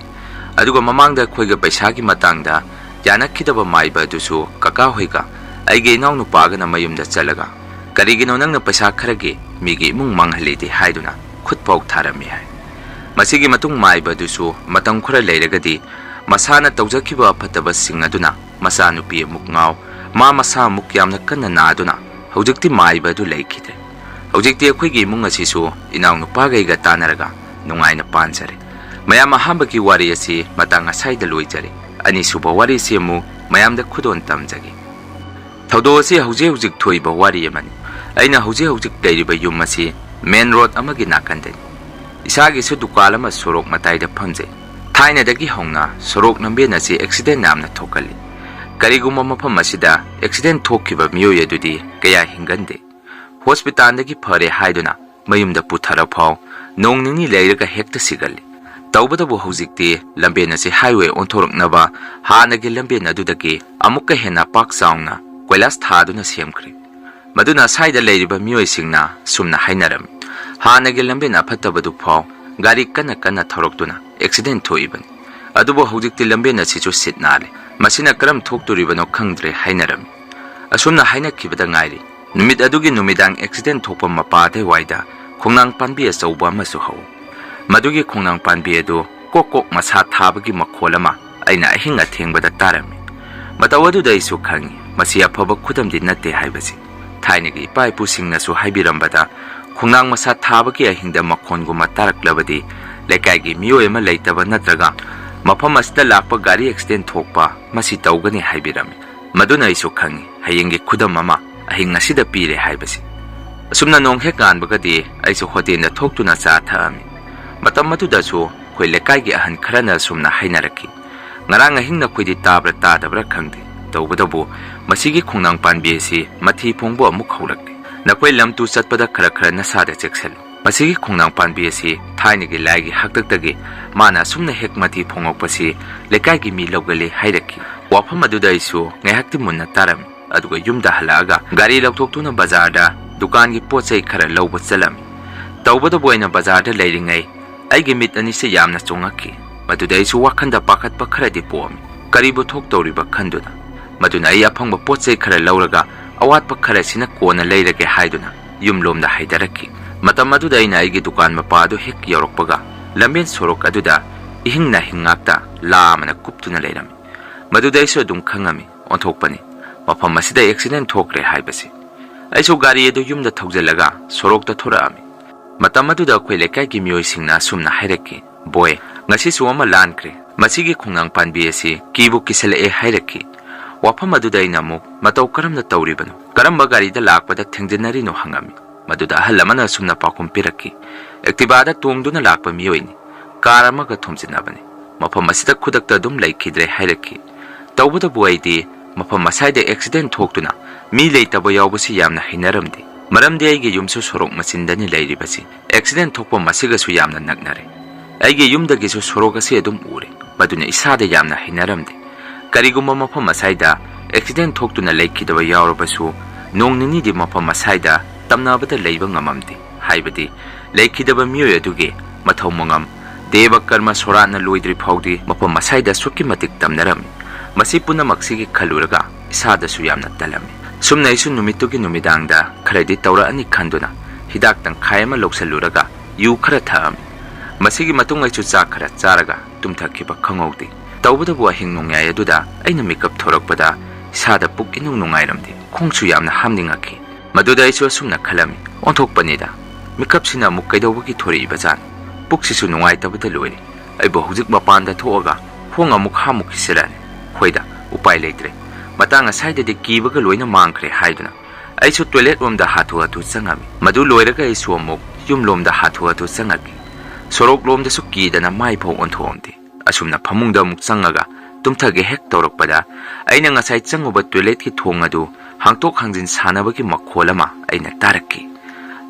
ꯑꯗꯨꯒ ꯃꯃꯥꯡꯗ ꯑꯩꯈꯣꯏꯒ ꯄꯩꯁꯥꯒꯤ ꯃꯇꯥꯡꯗ ꯌꯥꯅꯈꯤꯗꯕ ꯃꯥꯏꯕ ꯑꯗꯨꯁꯨ ꯀꯀꯥ ꯍꯣꯏꯒ ꯑꯩꯒꯤ ꯏꯅꯥꯎꯅꯨꯄꯥꯒꯅ ꯃꯌꯨꯝꯗ ꯆꯠꯂꯒ, "ꯀꯔꯤꯒꯤꯅꯣ ꯅꯪꯅ ꯄꯩꯁꯥ ꯈꯔꯒꯤ ꯃꯤꯒꯤ ꯏꯃꯨꯡ ꯃꯥꯡꯍꯜꯂꯤꯗꯤ?" ꯍꯥꯏꯗꯨꯅ ꯈꯨꯠ ꯐꯥꯎ ꯊꯥꯔꯝꯃꯤ ꯍꯥꯏ꯫ ꯃꯁꯤꯒꯤ ꯃꯇꯨꯡ ꯃꯥꯏꯕ ꯑꯗꯨꯁꯨ ꯃꯇꯝ ꯈꯔ ꯂꯩꯔꯒꯗꯤ ꯃꯁꯥꯅ ꯇꯧꯖꯈꯤꯕ ꯑꯐꯠꯇꯕꯁꯤꯡ ꯑꯗꯨꯅ ꯃꯆꯥꯅꯨꯄꯤ ꯑꯃꯨꯛ ꯉꯥꯎ, ꯃꯥ ꯃꯁꯥ ꯑꯃꯨꯛ ꯌꯥꯝꯅ ꯀꯟꯅ ꯅꯥꯗꯨꯅ ꯍꯧꯖꯤꯛꯇꯤ ꯃꯥꯏꯕ ꯑꯗꯨ ꯂꯩꯈꯤꯗ꯭ꯔꯦ꯫ ꯍꯧꯖꯤꯛꯇꯤ ꯑꯩꯈꯣꯏꯒꯤ ꯏꯃꯨꯡ ꯑꯁꯤꯁꯨ ꯏꯅꯥꯎꯅꯨꯄꯥꯒꯩꯒ ꯇꯥꯟꯅꯔꯒ ꯅꯨꯡꯉꯥꯏꯅ ꯄꯥꯟꯖꯔꯦ꯫ ꯃꯌꯥꯝ, ꯑꯍꯥꯟꯕꯒꯤ ꯋꯥꯔꯤ ꯑꯁꯤ ꯃꯇꯥꯡ ꯑꯁꯥꯏꯗ ꯂꯣꯏꯖꯔꯦ꯫ ꯑꯅꯤꯁꯨꯕ ꯋꯥꯔꯤꯁꯤ ꯑꯃꯨꯛ ꯃꯌꯥꯝꯗ ꯈꯨꯗꯣꯜ ꯇꯝꯖꯒꯦ꯫ ꯊꯧꯗꯣꯛ ꯑꯁꯤ ꯍꯧꯖꯤꯛ ꯍꯧꯖꯤꯛ ꯊꯣꯛꯏꯕ ꯋꯥꯔꯤ ꯑꯃꯅꯤ꯫ ꯑꯩꯅ ꯍꯧꯖꯤꯛ ꯍꯧꯖꯤꯛ ꯂꯩꯔꯤꯕ ꯌꯨꯝ ꯑꯁꯤ ꯃꯦꯟ ꯔꯣꯗ ꯑꯃꯒꯤ ꯅꯥꯀꯟꯗꯅꯤ꯫ ꯏꯁꯥꯒꯤꯁꯨ ꯗꯨꯀꯥꯟ ꯑꯃ ꯁꯣꯔꯣꯛ ꯃꯇꯥꯏꯗ ꯐꯝꯖꯩ꯫ ꯊꯥꯏꯅꯗꯒꯤ ꯍꯧꯅ ꯁꯣꯔꯣꯛ ꯂꯝꯕꯦꯟ ꯑꯁꯤ ꯑꯦꯛꯁꯤꯗꯦꯟ ꯌꯥꯝꯅ ꯊꯣꯛꯀꯜꯂꯤ꯫ ꯀꯔꯤꯒꯨꯝꯕ ꯃꯐꯝ ꯑꯁꯤꯗ ꯑꯦꯛꯁꯤꯗꯦꯟ ꯊꯣꯛꯈꯤꯕ ꯃꯤꯑꯣꯏ ꯑꯗꯨꯗꯤ ꯀꯌꯥ ꯍꯤꯡꯒꯟꯗꯦ꯫ ꯍꯣꯁꯄꯤꯇꯥꯜꯗꯒꯤ ꯐꯔꯦ ꯍꯥꯏꯗꯨꯅ ꯃꯌꯨꯝꯗ ꯄꯨꯊꯔꯐꯥꯎ ꯅꯣꯡ ꯅꯤꯅꯤ ꯂꯩꯔꯒ ꯍꯦꯛꯇ ꯁꯤꯒꯜꯂꯤ꯫ ꯇꯧꯕꯇꯕꯨ ꯍꯧꯖꯤꯛꯇꯤ ꯂꯝꯕꯦꯟ ꯑꯁꯤ ꯍꯥꯏꯋꯦ ꯑꯣꯟꯊꯣꯔꯛꯅꯕ ꯍꯥꯟꯅꯒꯤ ꯂꯝꯕꯦꯟ ꯑꯗꯨꯗꯒꯤ ꯑꯃꯨꯛꯀ ꯍꯦꯟꯅ ꯄꯥꯛ ꯆꯥꯎꯅ ꯀꯣꯏꯂꯥꯁ ꯊꯥꯗꯨꯅ ꯁꯦꯝꯈ꯭ꯔꯦ꯫ ꯃꯗꯨꯅ ꯁ꯭ꯋꯥꯏꯗ ꯂꯩꯔꯤꯕ ꯃꯤꯑꯣꯏꯁꯤꯡꯅ ꯁꯨꯝꯅ ꯍꯥꯏꯅꯔꯝꯃꯤ, ꯍꯥꯟꯅꯒꯤ ꯂꯝꯕꯦꯟ ꯑꯐꯠꯇꯕꯗꯨ ꯐꯥꯎ ꯒꯥꯔꯤ ꯀꯟꯅ ꯀꯟꯅ ꯊꯧꯔꯛꯇꯨꯅ ꯑꯦꯛꯁꯤꯗꯦꯟ ꯊꯣꯛꯏꯕꯅꯤ꯫ ꯑꯗꯨꯕꯨ ꯍꯧꯖꯤꯛꯇꯤ ꯂꯝꯕꯦꯟ ꯑꯁꯤꯁꯨ ꯁꯤꯠ ꯅꯥꯜꯂꯦ꯫ ꯃꯁꯤꯅ ꯀꯔꯝ ꯊꯣꯛꯇꯣꯔꯤꯕꯅꯣ ꯈꯪꯗ꯭ꯔꯦ ꯍꯥꯏꯅꯔꯝꯃꯤ꯫ ꯑꯁꯨꯝꯅ ꯍꯥꯏꯅꯈꯤꯕꯗ ꯉꯥꯏꯔꯤ, ꯅꯨꯃꯤꯠ ꯑꯗꯨꯒꯤ ꯅꯨꯃꯤꯗꯥꯡ ꯑꯦꯛꯁꯤꯗꯦꯟ ꯊꯣꯛꯄ ꯃꯄꯥ ꯑꯗꯨꯋꯥꯏꯗ ꯈꯣꯡꯅꯥꯡ ꯄꯥꯝꯕꯤ ꯑꯆꯧꯕ ꯑꯃꯁꯨ ꯍꯧ꯫ ꯃꯗꯨꯒꯤ ꯈꯣꯡꯅꯥꯡ ꯄꯥꯝꯕꯤ ꯑꯗꯨ ꯀꯣꯛ ꯀꯣꯛ ꯃꯁꯥ ꯊꯥꯕꯒꯤ ꯃꯈꯣꯜ ꯑꯃ ꯑꯩꯅ ꯑꯍꯤꯡ ꯑꯊꯦꯡꯕꯗ ꯇꯥꯔꯝꯃꯤ꯫ ꯃꯇꯧ ꯑꯗꯨꯗ ꯑꯩꯁꯨ ꯈꯪꯏ, ꯃꯁꯤ ꯑꯐꯕ ꯈꯨꯗꯝꯗꯤ ꯅꯠꯇꯦ ꯍꯥꯏꯕꯁꯤ꯫ ꯊꯥꯏꯅꯒꯤ ꯏꯄꯥ ꯏꯄꯨꯁꯤꯡꯅꯁꯨ ꯍꯥꯏꯕꯤꯔꯝꯕꯗ, ꯈꯣꯡꯅꯥꯡ ꯃꯁꯥ ꯊꯥꯕꯒꯤ ꯑꯍꯤꯡꯗ ꯃꯈꯣꯟꯒꯨꯝꯕ ꯇꯥꯔꯛꯂꯕꯗꯤ ꯂꯩꯀꯥꯏꯒꯤ ꯃꯤꯑꯣꯏ ꯑꯃ ꯂꯩꯇꯕ ꯅꯠꯇ꯭ꯔꯒ ꯃꯐꯝ ꯑꯁꯤꯗ ꯂꯥꯛꯄ ꯒꯥꯔꯤ ꯑꯦꯛꯁꯤꯗꯦꯟ ꯊꯣꯛꯄ ꯃꯁꯤ ꯇꯧꯒꯅꯤ ꯍꯥꯏꯕꯤꯔꯝꯃꯤ꯫ ꯃꯗꯨꯅ ꯑꯩꯁꯨ ꯈꯪꯏ, ꯍꯌꯦꯡꯒꯤ ꯈꯨꯗꯝ ꯑꯃ ꯑꯍꯤꯡ ꯑꯁꯤꯗ ꯄꯤꯔꯦ ꯍꯥꯏꯕꯁꯤ꯫ ꯑꯁꯨꯝꯅ ꯅꯣꯡ ꯍꯦꯛ ꯉꯥꯟꯕꯒꯗꯤ ꯑꯩꯁꯨ ꯍꯣꯇꯦꯜꯗ ꯊꯣꯛꯇꯨꯅ ꯆꯥ ꯊꯛꯑꯝꯃꯤ꯫ ꯃꯇꯝ ꯑꯗꯨꯗꯁꯨ ꯑꯩꯈꯣꯏ ꯂꯩꯀꯥꯏꯒꯤ ꯑꯍꯟ ꯈꯔꯅ ꯑꯁꯨꯝꯅ ꯍꯥꯏꯅꯔꯛꯈꯤ, "ꯉꯔꯥꯡ ꯑꯍꯤꯡ ꯅꯈꯣꯏꯗꯤ ꯇꯥꯕ꯭ꯔꯥ ꯇꯥꯗꯕ꯭ꯔꯥ ꯈꯪꯗꯦ, ꯇꯧꯕꯇꯕꯨ ꯃꯁꯤꯒꯤ ꯈꯣꯡꯅꯥꯡ ꯄꯥꯟꯕꯤ ꯑꯁꯤ ꯃꯊꯤ ꯐꯣꯡꯕ ꯑꯃꯨꯛ ꯍꯧꯔꯛꯂꯦ꯫ ꯅꯈꯣꯏ ꯂꯝ ꯇꯨ ꯆꯠꯄꯗ ꯈꯔ ꯈꯔ ꯅꯁꯥꯗ ꯆꯦꯛꯁꯤꯜꯂꯨ꯫ ꯃꯁꯤꯒꯤ ꯈꯣꯡꯅꯥꯡ ꯄꯥꯟꯕꯤ ꯑꯁꯤ ꯊꯥꯏꯅꯒꯤ ꯂꯥꯏꯒꯤ ꯍꯥꯛꯇꯛꯇꯒꯤ ꯃꯥꯅ ꯑꯁꯨꯝꯅ ꯍꯦꯛ ꯃꯊꯤ ꯐꯣꯡꯉꯛꯄꯁꯤ ꯂꯩꯀꯥꯏꯒꯤ ꯃꯤ ꯂꯧꯒꯜꯂꯤ" ꯍꯥꯏꯔꯛꯈꯤ꯫ ꯋꯥꯐꯝ ꯑꯗꯨꯗ ꯑꯩꯁꯨ ꯉꯥꯏꯍꯥꯛꯇꯤ ꯃꯨꯟꯅ ꯇꯥꯔꯝꯃꯤ꯫ ꯑꯗꯨꯒ ꯌꯨꯝꯗ ꯍꯜꯂꯛꯑꯒ ꯒꯥꯔꯤ ꯂꯧꯊꯣꯛꯇꯨꯅ ꯕꯖꯥꯔꯗ ꯗꯨꯀꯥꯟꯒꯤ ꯄꯣꯠ ꯆꯩ ꯈꯔ ꯂꯧꯕ ꯆꯠꯂꯝꯃꯤ꯫ ꯇꯧꯕꯇꯕꯨ ꯑꯩꯅ ꯕꯖꯥꯔꯗ ꯂꯩꯔꯤꯉꯩ ꯑꯩꯒꯤ ꯃꯤꯠ ꯑꯅꯤꯁꯦ ꯌꯥꯝꯅ ꯆꯣꯡꯉꯛꯈꯤ꯫ ꯃꯗꯨꯗ ꯑꯩꯁꯨ ꯋꯥꯈꯟꯗ ꯄꯥꯈꯠꯄ ꯈꯔꯗꯤ ꯄꯣꯛꯑꯝꯃꯤ꯫ ꯀꯔꯤꯕꯨ ꯊꯣꯛꯇꯧꯔꯤꯕ ꯈꯟꯗꯨꯅ꯫ ꯃꯗꯨꯅ ꯑꯩ ꯑꯐꯪꯕ ꯄꯣꯠ ꯆꯩ ꯈꯔ ꯂꯧꯔꯒ ꯑꯋꯥꯠꯄ ꯈꯔꯁꯤꯅ ꯀꯣꯟꯅ ꯂꯩꯔꯒꯦ ꯍꯥꯏꯗꯨꯅ ꯌꯨꯝꯂꯣꯝꯗ ꯍꯥꯏꯗꯔꯛꯈꯤ꯫ ꯃꯇꯝ ꯑꯗꯨꯗ ꯑꯩꯅ ꯑꯩꯒꯤ ꯗꯨꯀꯥꯟ ꯃꯄꯥ ꯑꯗꯨ ꯍꯦꯛ ꯌꯧꯔꯛꯄꯒ ꯂꯝꯕꯦꯟ ꯁꯣꯔꯣꯛ ꯑꯗꯨꯗ ꯏꯍꯤꯡ ꯅꯥꯍꯤꯡ ꯉꯥꯛꯇ ꯂꯥ ꯑꯃꯅ ꯀꯨꯞꯇꯨꯅ ꯂꯩꯔꯝꯃꯤ꯫ ꯃꯗꯨꯗ ꯑꯩꯁꯨ ꯑꯗꯨꯝ ꯈꯪꯉꯝꯃꯤ, ꯑꯣꯟꯊꯣꯛꯄꯅꯤ, ꯃꯐꯝ ꯑꯁꯤꯗ ꯑꯦꯛꯁꯤꯗꯦꯟ ꯊꯣꯛꯈ꯭ꯔꯦ ꯍꯥꯏꯕꯁꯤ꯫ ꯑꯩꯁꯨ ꯒꯥꯔꯤ ꯑꯗꯨ ꯌꯨꯝꯗ ꯊꯧꯖꯤꯜꯂꯒ ꯁꯣꯔꯣꯛꯇ ꯊꯣꯔꯛꯑꯝꯃꯤ꯫ ꯃꯇꯝ ꯑꯗꯨꯗ ꯑꯩꯈꯣꯏ ꯂꯩꯀꯥꯏꯒꯤ ꯃꯤꯑꯣꯏꯁꯤꯡꯅ ꯑꯁꯨꯝꯅ ꯍꯥꯏꯔꯛꯈꯤ, "ꯕꯣꯏ, ꯉꯁꯤꯁꯨ ꯑꯃ ꯂꯥꯟꯈ꯭ꯔꯦ꯫ ꯃꯁꯤꯒꯤ ꯈꯣꯡꯅꯥꯡ ꯄꯥꯟꯕꯤ ꯑꯁꯤ ꯀꯤꯕꯨ ꯀꯤꯁꯜꯂꯛꯑꯦ" ꯍꯥꯏꯔꯛꯈꯤ꯫ ꯋꯥꯐꯝ ꯑꯗꯨꯗ ꯑꯩꯅ ꯑꯃꯨꯛ, "ꯃꯇꯧ ꯀꯔꯝꯅ ꯇꯧꯔꯤꯕꯅꯣ? ꯀꯔꯝꯕ ꯒꯥꯔꯤꯗ ꯂꯥꯛꯄꯗ ꯊꯦꯡꯖꯤꯟꯅꯔꯤꯅꯣ?" ꯍꯪꯉꯝꯃꯤ꯫ ꯃꯗꯨꯗ ꯑꯍꯜ ꯑꯃꯅ ꯑꯁꯨꯝꯅ ꯄꯥꯎꯈꯨꯝ ꯄꯤꯔꯛꯈꯤ, "ꯑꯦꯛꯇꯤꯚꯥꯗ ꯇꯣꯡꯗꯨꯅ ꯂꯥꯛꯄ ꯃꯤꯑꯣꯏꯅꯤ, ꯀꯥꯔ ꯑꯃꯒ ꯊꯣꯝꯖꯤꯟꯅꯕꯅꯤ꯫ ꯃꯐꯝ ꯑꯁꯤꯗ ꯈꯨꯗꯛꯇ ꯑꯗꯨꯝ ꯂꯩꯈꯤꯗ꯭ꯔꯦ" ꯍꯥꯏꯔꯛꯈꯤ꯫ ꯇꯧꯕꯇꯕꯨ ꯑꯩꯗꯤ ꯃꯐꯝ ꯑꯁꯥꯏꯗ ꯑꯦꯛꯁꯤꯗꯦꯟ ꯊꯣꯛꯇꯨꯅ ꯃꯤ ꯂꯩꯇꯕ ꯌꯥꯎꯕꯁꯤ ꯌꯥꯝꯅ ꯍꯩꯅꯔꯝꯗꯦ꯫ ꯃꯔꯝꯗꯤ ꯑꯩꯒꯤ ꯌꯨꯝꯁꯨ ꯁꯣꯔꯣꯛ ꯃꯆꯤꯟꯗꯅꯤ ꯂꯩꯔꯤꯕꯁꯤ꯫ ꯑꯦꯛꯁꯤꯗꯦꯟ ꯊꯣꯛꯐꯝ ꯑꯁꯤꯒꯁꯨ ꯌꯥꯝꯅ ꯅꯛꯅꯔꯦ꯫ ꯑꯩꯒꯤ ꯌꯨꯝꯗꯒꯤꯁꯨ ꯁꯣꯔꯣꯛ ꯑꯁꯤ ꯑꯗꯨꯝ ꯎꯔꯦ꯫ ꯃꯗꯨꯅ ꯏꯁꯥꯗ ꯌꯥꯝꯅ ꯍꯩꯅꯔꯝꯗꯦ꯫ ꯀꯔꯤꯒꯨꯝꯕ ꯃꯐꯝ ꯑꯁꯥꯏꯗ ꯑꯦꯛꯁꯤꯗꯦꯟ ꯊꯣꯛꯇꯨꯅ ꯂꯩꯈꯤꯗꯕ ꯌꯥꯎꯔꯕꯁꯨ, ꯅꯣꯡ ꯅꯤꯅꯤꯗꯤ ꯃꯐꯝ ꯑꯁꯥꯏꯗ ꯇꯝꯅꯕꯗ ꯂꯩꯕ ꯉꯝꯃꯝꯗꯦ꯫ ꯍꯥꯏꯕꯗꯤ ꯂꯩꯈꯤꯗꯕ ꯃꯤꯑꯣꯏ ꯑꯗꯨꯒꯤ ꯃꯊꯧ ꯃꯉꯝ, ꯗꯦꯕ ꯀꯔꯃ ꯁꯣꯔꯥꯠꯅ ꯂꯣꯏꯗ꯭ꯔꯤ ꯐꯥꯎꯗꯤ ꯃꯐꯝ ꯑꯁꯥꯏꯗ ꯑꯁꯨꯛꯀꯤ ꯃꯇꯤꯛ ꯇꯝꯅꯔꯝꯃꯤ꯫ ꯃꯁꯤ ꯄꯨꯝꯅꯃꯛꯁꯤꯒꯤ ꯈꯜꯂꯨꯔꯒ ꯏꯁꯥꯗꯁꯨ ꯌꯥꯝꯅ ꯇꯜꯂꯝꯃꯤ꯫ ꯁꯨꯝꯅ ꯑꯩꯁꯨ ꯅꯨꯃꯤꯠꯇꯨꯒꯤ ꯅꯨꯃꯤꯗꯥꯡꯗ ꯈꯔꯗꯤ ꯇꯧꯔꯛꯑꯅꯤ ꯈꯟꯗꯨꯅ ꯍꯤꯗꯥꯛ ꯇꯪꯈꯥꯏ ꯑꯃ ꯂꯧꯁꯜꯂꯨꯔꯒ ꯌꯨ ꯈꯔ ꯊꯛꯑꯝꯃꯤ꯫ ꯃꯁꯤꯒꯤ ꯃꯇꯨꯡ ꯑꯩꯁꯨ ꯆꯥꯛ ꯈꯔ ꯆꯥꯔꯒ ꯇꯨꯝꯊꯈꯤꯕ ꯈꯪꯍꯧꯗꯦ꯫ ꯇꯧꯕꯇꯕꯨ ꯑꯍꯤꯡ ꯅꯣꯡꯌꯥꯏ ꯑꯗꯨꯗ ꯑꯩꯅ ꯃꯤꯀꯞ ꯊꯣꯔꯛꯄꯗ ꯏꯁꯥꯗ ꯄꯨꯛ ꯏꯅꯨꯡ ꯅꯨꯡꯉꯥꯏꯔꯝꯗꯦ, ꯈꯣꯡꯁꯨ ꯌꯥꯝꯅ ꯍꯥꯝꯅꯤꯡꯉꯛꯈꯤ꯫ ꯃꯗꯨꯗ ꯑꯩꯁꯨ ꯑꯁꯨꯝꯅ ꯈꯜꯂꯝꯃꯤ, "ꯑꯣꯟꯊꯣꯛꯄꯅꯤꯗ, ꯃꯤꯀꯞꯁꯤꯅ ꯑꯃꯨꯛ ꯀꯩꯗꯧꯕꯒꯤ ꯊꯣꯔꯛꯏꯕꯖꯥꯠꯅꯣ? ꯄꯨꯛꯁꯤꯁꯨ ꯅꯨꯡꯉꯥꯏꯇꯕꯗ ꯂꯣꯏꯔꯦ꯫ ꯑꯩꯕꯨ ꯍꯧꯖꯤꯛ ꯃꯄꯥꯟꯗ ꯊꯣꯛꯑꯒ ꯈꯣꯡ ꯑꯃꯨꯛ ꯍꯥꯝꯃꯨꯈꯤꯁꯤꯔꯅꯦ? ꯍꯣꯏꯗ, ꯎꯄꯥꯏ ꯂꯩꯇ꯭ꯔꯦ꯫ ꯃꯇꯥꯡ ꯑꯁꯥꯏꯗꯗꯤ ꯀꯤꯕꯒ ꯂꯣꯏꯅ ꯃꯥꯡꯈ꯭ꯔꯦ" ꯍꯥꯏꯗꯨꯅ ꯑꯩꯁꯨ ꯇꯣꯏꯂꯦꯠ ꯔꯣꯝꯗ ꯍꯥꯊꯨ ꯍꯥꯊꯨ ꯆꯪꯉꯝꯃꯤ꯫ ꯃꯗꯨ ꯂꯣꯏꯔꯒ ꯑꯩꯁꯨ ꯑꯃꯨꯛ ꯌꯨꯝꯂꯣꯝꯗ ꯍꯥꯊꯨ ꯍꯥꯊꯨ ꯆꯪꯉꯛꯈꯤ꯫ ꯁꯣꯔꯣꯛꯂꯣꯝꯗꯁꯨ ꯀꯤꯗꯅ ꯃꯥꯏ ꯐꯥꯎ ꯑꯣꯟꯊꯣꯛꯑꯝꯗꯦ꯫ ꯑꯁꯨꯝꯅ ꯐꯃꯨꯡꯗ ꯑꯃꯨꯛ ꯆꯪꯉꯒ ꯇꯨꯝꯊꯒꯦ ꯍꯦꯛ ꯇꯧꯔꯛꯄꯗ, ꯑꯩꯅ ꯉꯁꯥꯏ ꯆꯪꯉꯨꯕ ꯇꯣꯏꯂꯦꯠꯀꯤ ꯊꯣꯡ ꯑꯗꯨ ꯍꯥꯡꯇꯣꯛ ꯍꯥꯡꯖꯤꯟ ꯁꯥꯟꯅꯕꯒꯤ ꯃꯈꯣꯜ ꯑꯃ ꯑꯩꯅ ꯇꯥꯔꯛꯈꯤ꯫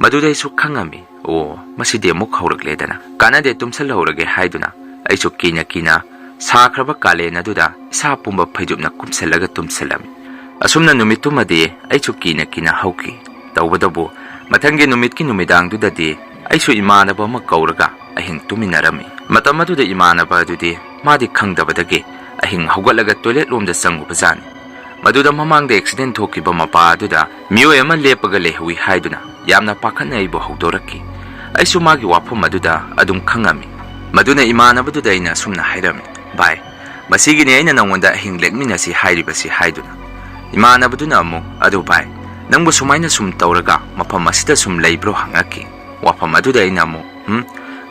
ꯃꯗꯨꯗ ꯑꯩꯁꯨ ꯈꯪꯉꯝꯃꯤ, "ꯑꯣ, ꯃꯁꯤꯗꯤ ꯑꯃꯨꯛ ꯍꯧꯔꯛꯂꯦꯗꯅ꯫ ꯀꯥꯟꯅꯗꯦ, ꯇꯨꯝꯁꯜꯍꯧꯔꯒꯦ" ꯍꯥꯏꯗꯨꯅ ꯑꯩꯁꯨ ꯀꯤꯅ ꯀꯤꯅ ꯁꯥꯈ꯭ꯔꯕ ꯀꯥꯂꯦꯟ ꯑꯗꯨꯗ ꯏꯁꯥ ꯄꯨꯝꯕ ꯐꯩꯖꯨꯞꯅ ꯀꯨꯝꯁꯜꯂꯒ ꯇꯨꯝꯁꯜꯂꯝꯃꯤ꯫ ꯑꯁꯨꯝꯅ ꯅꯨꯃꯤꯠꯇꯨꯃꯗꯤ ꯑꯩꯁꯨ ꯀꯤꯅ ꯀꯤꯅ ꯍꯧꯈꯤ꯫ ꯇꯧꯕꯇꯕꯨ ꯃꯊꯪꯒꯤ ꯅꯨꯃꯤꯠꯀꯤ ꯅꯨꯃꯤꯗꯥꯡꯗꯨꯗꯗꯤ ꯑꯩꯁꯨ ꯏꯃꯥꯟꯅꯕ ꯑꯃ ꯀꯧꯔꯒ ꯑꯍꯤꯡ ꯇꯨꯃꯤꯟꯅꯔꯝꯃꯤ꯫ ꯃꯇꯝ ꯑꯗꯨꯗ ꯏꯃꯥꯟꯅꯕ ꯑꯗꯨꯗꯤ ꯃꯥꯗꯤ ꯈꯪꯗꯕꯗꯒꯤ ꯑꯍꯤꯡ ꯍꯧꯒꯠꯂꯒ ꯇꯣꯏꯂꯦꯠ ꯂꯣꯝꯗ ꯆꯪꯉꯨꯕꯖꯥꯠꯅꯤ꯫ ꯃꯗꯨꯗ ꯃꯃꯥꯡꯗ ꯑꯦꯛꯁꯤꯗꯦꯟ ꯊꯣꯛꯈꯤꯕ ꯃꯄꯥ ꯑꯗꯨꯗ ꯃꯤꯑꯣꯏ ꯑꯃ ꯂꯦꯞꯄꯒ ꯂꯩꯍꯧꯏ ꯍꯥꯏꯗꯨꯅ ꯌꯥꯝꯅ ꯄꯥꯈꯠꯅ ꯑꯩꯕꯨ ꯍꯧꯗꯣꯔꯛꯈꯤ꯫ ꯑꯩꯁꯨ ꯃꯥꯒꯤ ꯋꯥꯐꯝ ꯑꯗꯨꯗ ꯑꯗꯨꯝ ꯈꯪꯉꯝꯃꯤ꯫ ꯃꯗꯨꯅ ꯏꯃꯥꯟꯅꯕꯗꯨꯗ ꯑꯩꯅ ꯑꯁꯨꯝꯅ ꯍꯥꯏꯔꯝꯃꯤ, "ꯚꯥꯏ, ꯃꯁꯤꯒꯤꯅꯤ ꯑꯩꯅ ꯅꯉꯣꯟꯗ ꯑꯍꯤꯡ ꯂꯦꯛꯃꯤꯟꯅꯁꯤ ꯍꯥꯏꯔꯤꯕꯁꯤ" ꯍꯥꯏꯗꯨꯅ꯫ ꯏꯃꯥꯟꯅꯕꯗꯨꯅ ꯑꯃꯨꯛ, "ꯑꯗꯨ ꯚꯥꯏ, ꯅꯪꯕꯨ ꯁꯨꯃꯥꯏꯅ ꯁꯨꯝ ꯇꯧꯔꯒ ꯃꯐꯝ ꯑꯁꯤꯗ ꯁꯨꯝ ꯂꯩꯕ꯭ꯔꯣ?" ꯍꯪꯉꯛꯈꯤ꯫ ꯋꯥꯐꯝ ꯑꯗꯨꯗ ꯑꯩꯅ ꯑꯃꯨꯛ, "ꯎꯝ,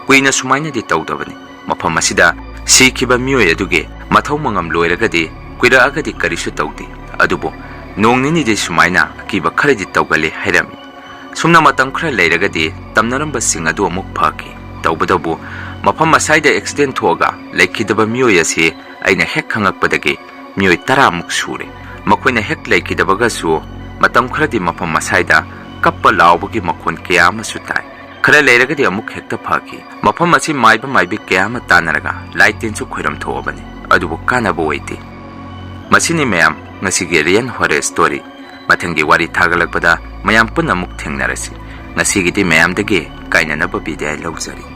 ꯀꯨꯏꯅ ꯁꯨꯃꯥꯏꯅꯗꯤ ꯇꯧꯗꯕꯅꯤ꯫ ꯃꯐꯝ ꯑꯁꯤꯗ ꯁꯤꯈꯤꯕ ꯃꯤꯑꯣꯏ ꯑꯗꯨꯒꯤ ꯃꯊꯧ ꯃꯉꯝ ꯂꯣꯏꯔꯒꯗꯤ, ꯀꯨꯏꯔꯛꯑꯒꯗꯤ ꯀꯔꯤꯁꯨ ꯇꯧꯗꯦ꯫ ꯑꯗꯨꯕꯨ ꯅꯣꯡ ꯅꯤꯅꯤꯗꯤ ꯁꯨꯃꯥꯏꯅ ꯑꯀꯤꯕ ꯈꯔꯗꯤ ꯇꯧꯒꯜꯂꯤ" ꯍꯥꯏꯔꯝꯃꯤ꯫ ꯁꯨꯝꯅ ꯃꯇꯝ ꯈꯔ ꯂꯩꯔꯒꯗꯤ ꯇꯝꯅꯔꯝꯕꯁꯤꯡ ꯑꯗꯨ ꯑꯃꯨꯛ ꯐꯈꯤ꯫ ꯇꯧꯕꯇꯕꯨ ꯃꯐꯝ ꯑꯁꯥꯏꯗ ꯑꯦꯛꯁꯤꯗꯦꯟ ꯊꯣꯛꯑꯒ ꯂꯩꯈꯤꯗꯕ ꯃꯤꯑꯣꯏ ꯑꯁꯤ ꯑꯩꯅ ꯍꯦꯛ ꯈꯪꯂꯛꯄꯗꯒꯤ ꯃꯤꯑꯣꯏ ꯇꯔꯥꯃꯨꯛ ꯁꯨꯔꯦ꯫ ꯃꯈꯣꯏꯅ ꯍꯦꯛ ꯂꯩꯈꯤꯗꯕꯒꯁꯨ ꯃꯇꯝ ꯈꯔꯗꯤ ꯃꯐꯝ ꯑꯁꯥꯏꯗ ꯀꯞꯄ ꯂꯥꯎꯕꯒꯤ ꯃꯈꯣꯟ ꯀꯌꯥ ꯑꯃꯁꯨ ꯇꯥꯏ꯫ ꯈꯔ ꯂꯩꯔꯒꯗꯤ ꯑꯃꯨꯛ ꯍꯦꯛꯇ ꯐꯈꯤ꯫ ꯃꯐꯝ ꯑꯁꯤ ꯃꯥꯏꯕ ꯃꯥꯏꯕꯤ ꯀꯌꯥ ꯑꯃ ꯇꯥꯟꯅꯔꯒ ꯂꯥꯏ ꯇꯤꯟꯁꯨ ꯈꯣꯏꯔꯝ ꯊꯣꯛꯑꯕꯅꯤ, ꯑꯗꯨꯕꯨ ꯀꯥꯟꯅꯕ ꯑꯣꯏꯗꯦ꯫ ꯃꯁꯤꯅꯤ ꯃꯌꯥꯝ, ꯉꯁꯤꯒꯤ Real Horror Story꯫ ꯃꯊꯪꯒꯤ ꯋꯥꯔꯤ ꯊꯥꯒꯠꯂꯛꯄꯗ ꯃꯌꯥꯝ ꯄꯨꯟꯅ ꯑꯃꯨꯛ ꯊꯦꯡꯅꯔꯁꯤ꯫ ꯉꯁꯤꯒꯤꯗꯤ ꯃꯌꯥꯝꯗꯒꯤ ꯀꯥꯏꯅꯅꯕ ꯕꯤꯗꯥꯏ ꯂꯧꯖꯔꯤ꯫